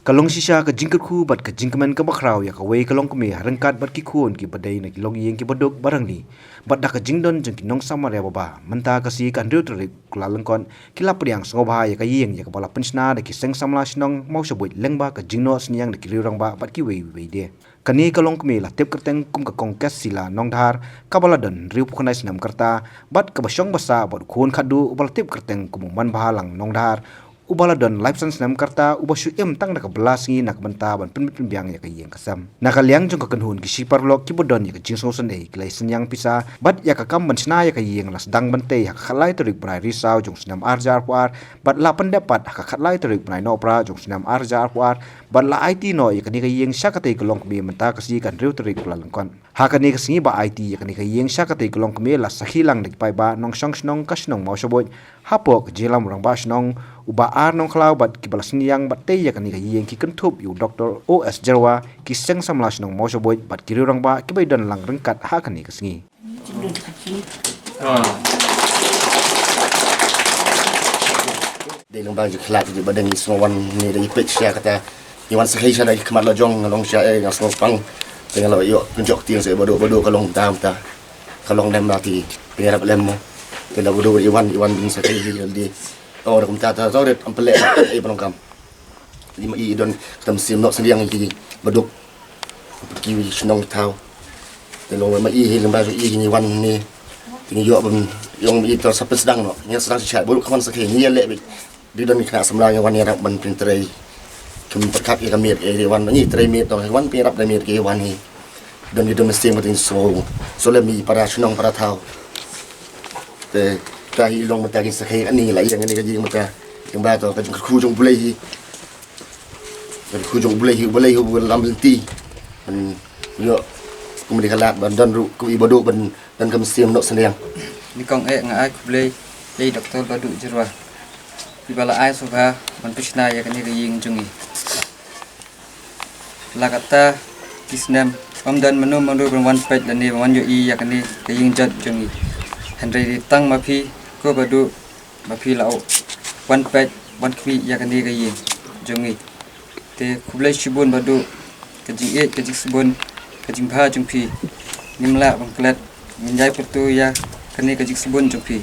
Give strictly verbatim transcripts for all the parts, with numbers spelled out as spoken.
Ka long shisha ka jingkyrkhu bad ka jingkmen kaba khraw ïa kawei ka longkmie ha ryngkat bad ki khun kiba dei na ki longïing kiba duk ba rangli. Bad da ka jingdon jong ki nongsamar ïa ba bha, mynta ka sngi ka hynriew tarik Kyllalyngkot, ki la pdiang sngewbha ïa ka ïing ïa kaba la pynshna da ki seng samla shnong Mawshabuit lyngba ka jingnoh synñiang da ki riew rangbah bad kiwei kiwei de. Kane ka longkmie la tip kyrteng kum ka Kong Kessila Nongdhar, kaba la don hynriewphew khyndai snem ka rta, bad kaba shong ba sah bad u khun khatduh uba la tip kyrteng kum u Manbhalang Nongdhar, uba la don laiphew san snem ka rta, uba shu im tang da ka bylla sngi na ka bynta ban pynbit pynbiang ïa ka ïing ka sem. Na ka liang jong ka kynhun ki shiparalok kiba don ïa ka jingsngewsynei ki la ïasynñiang pisa, bad ïa ka kam ban shna ïa ka ïing la sdang ban tei ha ka khatlai tarik bnai Risaw jong u snem ar hajar arphew ar, bad la pyndep pat ha ka khatlai tarik bnai Nohprah jong u snem ar hajar arphew ar, bad la aiti noh ïa kane ka ïing sha katei ka longkmie mynta ka sngi ka hynriew tarik Kyllalyngkot. Ha kane ka sngi ba aiti ïa kane ka ïing sha katei ka longkmie la sakhi lang da ki paidbah nongshong shnong ka shnong Mawshabuit, hapoh ka jingïalam u rangbah shnong, u Bah R. Nongkhlaw bad kiba la synñiang bad tei ïa kane ka ïing ki kynthup ïa u Doktor O S Jyrwa, ki seng samla shnong Mawshabuit bad ki riew rangbah kiba ïadon lang ryngkat ha kane ka sngi. Dei lyngba jingkhlad jong ba dang ïa sngew wan ne dang ïa peit sha kata. Ïa wan sakhi sha da ki khmat la jong nga long sha eh nga sngew pang. Te nga la ïoh pynjok tieng sa ba duk ba duk ka long tam ta. Ka long nem la ti. Pynïarap lem mo. Te la ba duk ïa wan ïa wan bin sakhi hi di. Oh da kumta ta ta ret am pele. Ai ba long kam. Lima i don tam sim nok sliang ki baduk. Ki shnong thaw. Te long ma i hi lem ba i ni wan ni. Ti ni yo ban yong i tor sa pes dang no. Ni sa dang sa baduk kawan sa ke ni le bi. Bi don ni kena samla ngi wan ni rap ban pin trei. Kem perkat i ka mir i wan ni trei mir to wan pin rap da mir ki wan ni. Don ni don mesti ma tin so. So le mi para shnong para thaw. Te ta hi long mata ki sa ke ani la yang ni ka jing mata. Yang ba to ka jing khu jong bulai hi. Ka khu jong bulai hi bulai hi bul lam lenti. Ban yo kum di kalat ban don ru ku i badu ban don kam siam nok sendang. Ni kong eh nga ai khublei ïa i Doktor Badu Jyrwa. Ki ba la ai sngewbha ban pynshna ïa kane ka ïing jong i. La kata ki snem ym don mano mano ban wan peit lane ban wan ïohi ïa kane ka ïing jot jong i. Hynrei dei tang ma phi ko Badu ba phi la wan peit wan khmih ïa kane ka ïing jong i. Te khublei shibun Badu, ka jingïeit ka jingsbun ka jingbha jong phi ngim lah ban klet, ngin ïai pyrto ïa kane ka jingsbun jong phi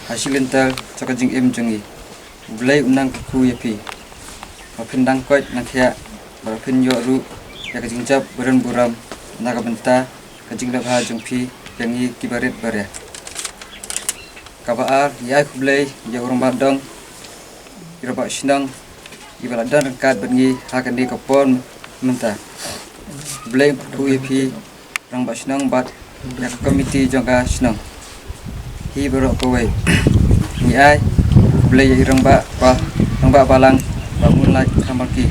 ha shi lynter jong ka jingim jong i. U Blei un nang kyrkhu ïa phi ba phin dang koit nang khiah, ba phin ïoh ruh ïa ka jingjop burom burom na ka bynta ka jingleh bha jong phi ïa ngi ki barit baria. Kaba ar, ngi ai khublei ïa u rangbah dong, i rangbah shnong, i ba la don ryngkat bad ngi ha kane ka por mynta. Khublei kyrkhu ïa phi rangbah shnong bad ïa ka komiti jong ka shnong. Hi baroh kawei. Ngi ai khublei ïa i rangbah ba, rangbah balang ba Moonlight Kharmarki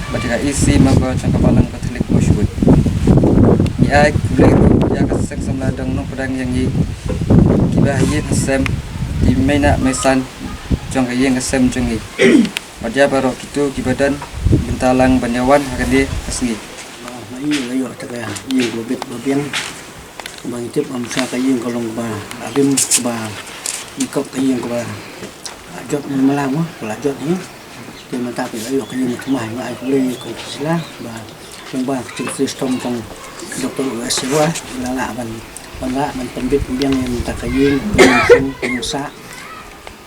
bad ïa ka E C member jong ka balang Catholic Mawshabuit. Ngi ai khublei ruh ïa ka seng samla dong nongpdeng ïa ngi, kiba ha ïing ha sem, ki mei na mei san jong ka ïing ka sem jong ngi. Bad ïa baroh kito kiba don bynta lang ban ïa wan ha kane ka sngi. Ba ma i la ïoh ta ka ïing ba bit ba biang. Ba ngi tip ba mynta ka ïing ka long ba la rim ba i kop ka ïing ka ba la jot ni malang ma ka la jot ni. Te mynta ka la ïoh ka ïing ka ma nga ai khublei ko ki sila ba jong ba ka jingtrei shitom jong Doktor U S Sirwa la lah ban ban lah ban pynbit pynbiang ïa mynta ka ïing ka ïing sum ka ïing sah.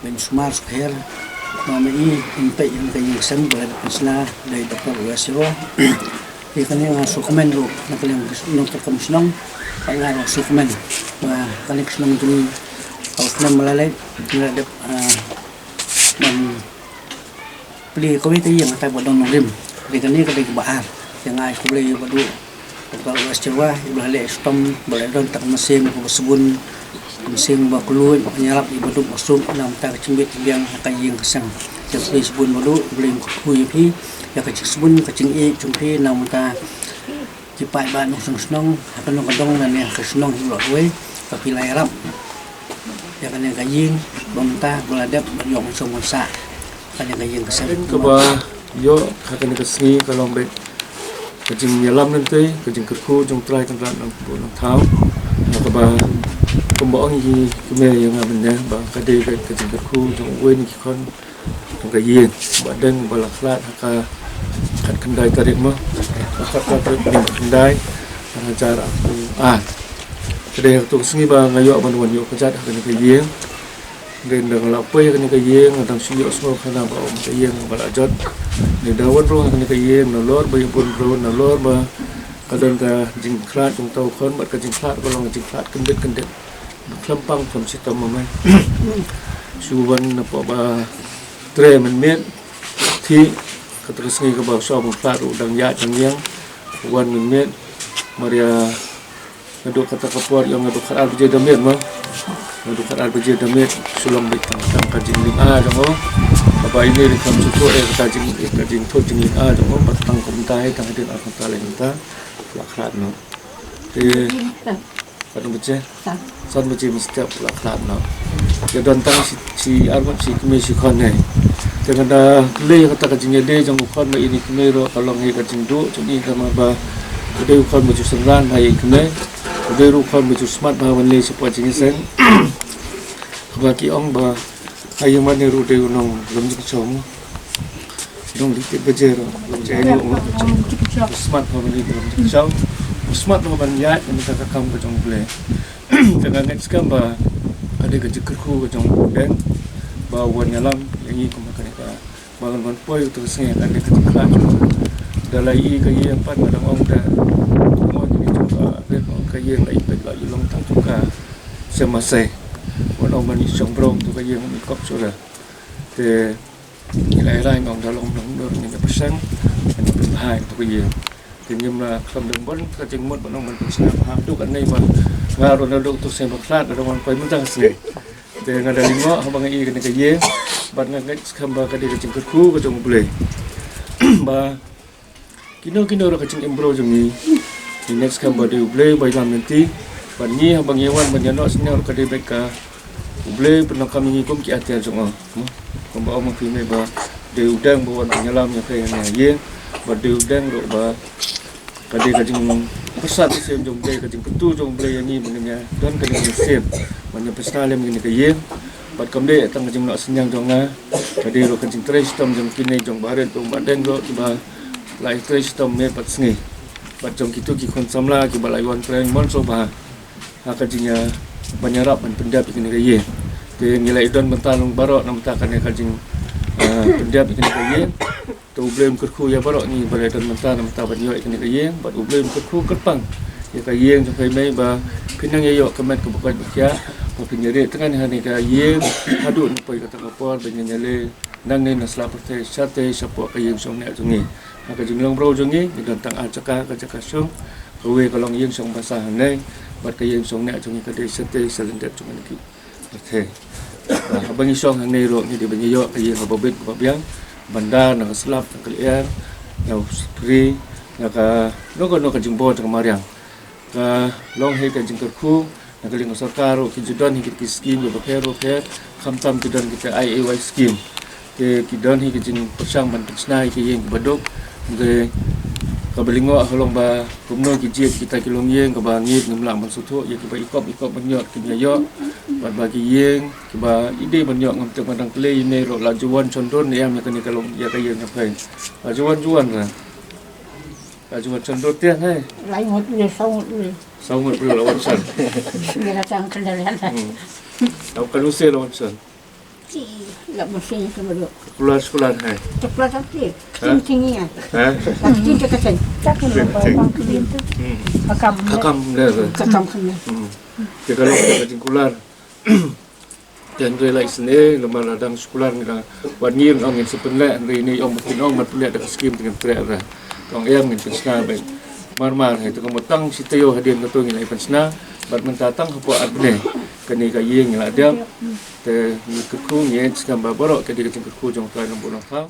Ban sumar sukher ma ma i in peit ïa ka ïing ka sem ba la dep pynsla da i Doktor U S Sirwa. Ïa kane nga sngewkmen ruh na ka liang nongtrei kam shnong. Ba nga ruh sngewkmen ba kane ka shnong jong ngi ka shnong ba la leit ngi la dep, ah, ban plie kawei ka ïing kata ba don nongrim. Ïa kane ka dei kaba ar. Te nga ai khublei ïa Badu Doktor U S Sirwa, i ba la leh shitom ba la don ta ka mynsiem kaba sbun, ka mynsiem ba kylluid, ba ïarap ïa Badu ba suk na ka bynta ka jingbit pynbiang ha ka ïing ka sem. Te khublei shibun Badu, khublei kyrkhu ïa phi ïa ka jingsbun ka jingïeit jong phi na ka bynta ki paidbah nongshong shnong ha kano ka dong lane ha ka shnong hi baroh kawei ba phi la ïarap ïa kane ka ïing ba mynta ba la dep ban ïoh ban shong ban sah. Kane ka ïing ka sem. Kaba ïoh ha kane ka sngi ka long beit ka jingïalam lynti, ka jingkyrkhu jong U Trai Kynrad Nongbuh Nongthaw. Kaba kumba ong ïa ki kmie ïa nga mynne ba ka dei beit ka jingkyrkhu jong uwei na ki khon jong ka ïing ba dang ba la khlad ha ka Khatkhyndai tarik mo. Khatkhyndai tarik, khyndai, ar hajar arphew ar. Ka dei ha kato ka sngi ba nga ïoh ban wan ïuh kjat ha kane ka ïing. Dei, ynda nga la poi ha kane ka ïing, nga dang shu ïohsngew khana ba ong ka ïing ba la jot. Dei, da wan ruh ha kane ka ïing, nalor ba ïa bun ruh, nalor ba ka don ka jingkhlad jong uta u khon bad ka jingkhlad ka long ka jingkhlad kyndit kyndit. Khlem pang khlem shitom ma me. Shu wan napoh ba trei mynmiet. Te kata ka sngi kaba u shu ban khlad ruh dang ïaid dang ïeng. Wan mynmiet. Mar ïa naduh kata ka por ïa naduh khatar baje da miet ma. Naduh khatar baje da miet shu long beit tang tang ka jinglynga jong u. Kaba ine ruh kam shu thoh ïa ka jing, ïa ka jingthoh jinglynga jong u, bad tang kumta hi tang hadien ar kynta lai kynta. La khlad noh. Te katno baje? San. San baje mynstep la khlad noh. Ïa don tang shi, shi ar ngut shi kmie shi khon ne. Te nga da kylli ïa kata ka jingïadei jong u khon bad ine i kmie ruh ka long hi ka jingduh jong i, namar ba u dei u khon ba ju synran bha ïa i kmie. U dei ruh u khon ba ju smat bha ban leit shapoh jingïaseng. Kaba ki ong ba ha ïing mane ruh dei u nonglum jingshong. Dang leit te baje ruh, lum jingshong. Smat bha ban leit lum jingshong. Smat bha ban ïaid na ka, ka kam ka jong U Blei. Te nga ngeit skhem ba ka dei ka jingkyrkhu ka jong U Blei ba u wan ïalam ïa ngi kum ha kane ka, ba ngan wan poi uto u sngi ha kane ka jingkhlad. Da la i ka ïing pat nga dang ong te, ong ïa ngi jong ka, ka ïing la i peit la i long tang jong ka. Shem masai. Wan ong ban i shong brong to ka ïing i kop sura. Te ngi la ïa rai ngong da long nong nor ngi na pyrshang ngi na pynbha ïa to ka ïing. Te ngim la khlem dang bun ka jingmut ban ong ban pynshna ha duk anei ba nga ruh na duk to seng ba khlad da dang wan poi mynta ka sngi. Te nga da lyngngoh haba nga i kane ka ïing bad nga ngeit skhem ba ka dei ka jingkyrkhu ka jong U Blei. Ba kino kino ruh ka jingim bro jong ngi. Ngi ngeit skhem ba dei U Blei ba ïalam lynti. Bad ngi haba ngi wan ban ïa noh synñiang ruh ka dei beit ka U Blei pyndonkam ïa ngi kum ki atiar jong u. Kumba ong ma phi mei ba dei u dang ba wan ban ïalam ïa phi ha ïing. Bad dei u dang ruh ba ka dei ka jingpyrsad ïashem jong U Blei, ka jingkyntu jong U Blei ïa ngi ba ngin ïa don ka jingïashem ban ïa pynshna lem ïa kane ka ïing. Bad kam dei tang ka jingnoh synñiang jong nga, ka dei ruh ka jingtrei shitom jong kine jong barit jong ba dang ruh kiba la ïa trei shitom miet bad sngi. Bad jong kito ki khun samla kiba la ïa wan pyrshang mon sngewbha ha ka jingïa ban ïarap ban pyndep ïa kane ka ïing. Te ngi la ïa don bynta long baroh na bynta kane ka jing, eh, pyndep ïa kane ka ïing. Te U Blei un kyrkhu ïa baroh ngi ba la ïa don bynta na bynta ban ïoh ïa kane ka ïing, bad U Blei un kyrkhu kyrpang ïa ka ïing jong phi mei ba phin nang ïa ïoh ka met kaba koit ba khiah, ba phin ïa rieh tngan ha kane ka ïing haduh na poi kata ka por ba ngin ïa leit nangne na sla pyrthei shatei shapoh ka ïing shong neh jong ngi. Ha ka jinglong bro jong ngi ngi don tang ar jaka, ka jaka shong, kawei ka long ïing shong basa hangne, bad ka ïing shong neh jong ngi ka dei shatei sha lyndet jong ngi. Okay. Ah, haba ngi shong hangne ruh ngi dei ban ïoh ka ïing kaba bit kaba biang, ban da na ka slap, na ka lyer, na u spray, na kano kano ka jingbor jong ka mariang. Ka long hi ka jingkyrkhu na ka liang ka sorkar ruh ki ju don hi ki skim kiba pher ba pher, khamtam ki don kita I A Y skim. Te ki don hi ki jingpyrshang ban pynshna ïa ki ïing kiba duk. Te kaba lyngngoh ka long ba kumno ki jied kita ki longïing kaba ngeit ngim lah ban sngewthuh ïa kiba i kop i kop ban ïoh kim ïa ïoh. Bad ba ki ïing kiba i dei ban ïoh ngam tip ban dang kylli ïa me ruh la ju wan shon dur ne em ïa kane ka long ïa ka ïing ka pher. La ju wan ju wan ra. La ju wan shon dur tiang hai. Lai ngut ne saw ngut ne. Saw ngut ne la wan shon. Ngi la tang kendal. Hmm. Au ka lu se la wan shon. Ti, la masih sama dok. Kular, kular hai. Coklat tapi. Ha? Ting ting ya. Ha? Tapi ting cakatan. Tak kena. Ting, ting. Bang kebin tu. Hmm. Kakam. Kakam dah tu. Kakam kena. Hmm. Dia kalau kita jing kular. Dan rela isne, lama ladang sekolah ngi la. Wan ngin ong ngin sepenlek, hari ni ong makin ong mat pelek dah skim dengan trek dah. Ong em ngin pensna baik. Mar mar hai tu kamu tang si tayo hadien katu ngin lai pensna. Bat mentang tang hapo at bne. Kani ka ïing ngi la diam. Te ngi kyrkhu ngi skhem ba baroh ka dei ka jingkyrkhu jong u Trai Nongbuh Nongthaw.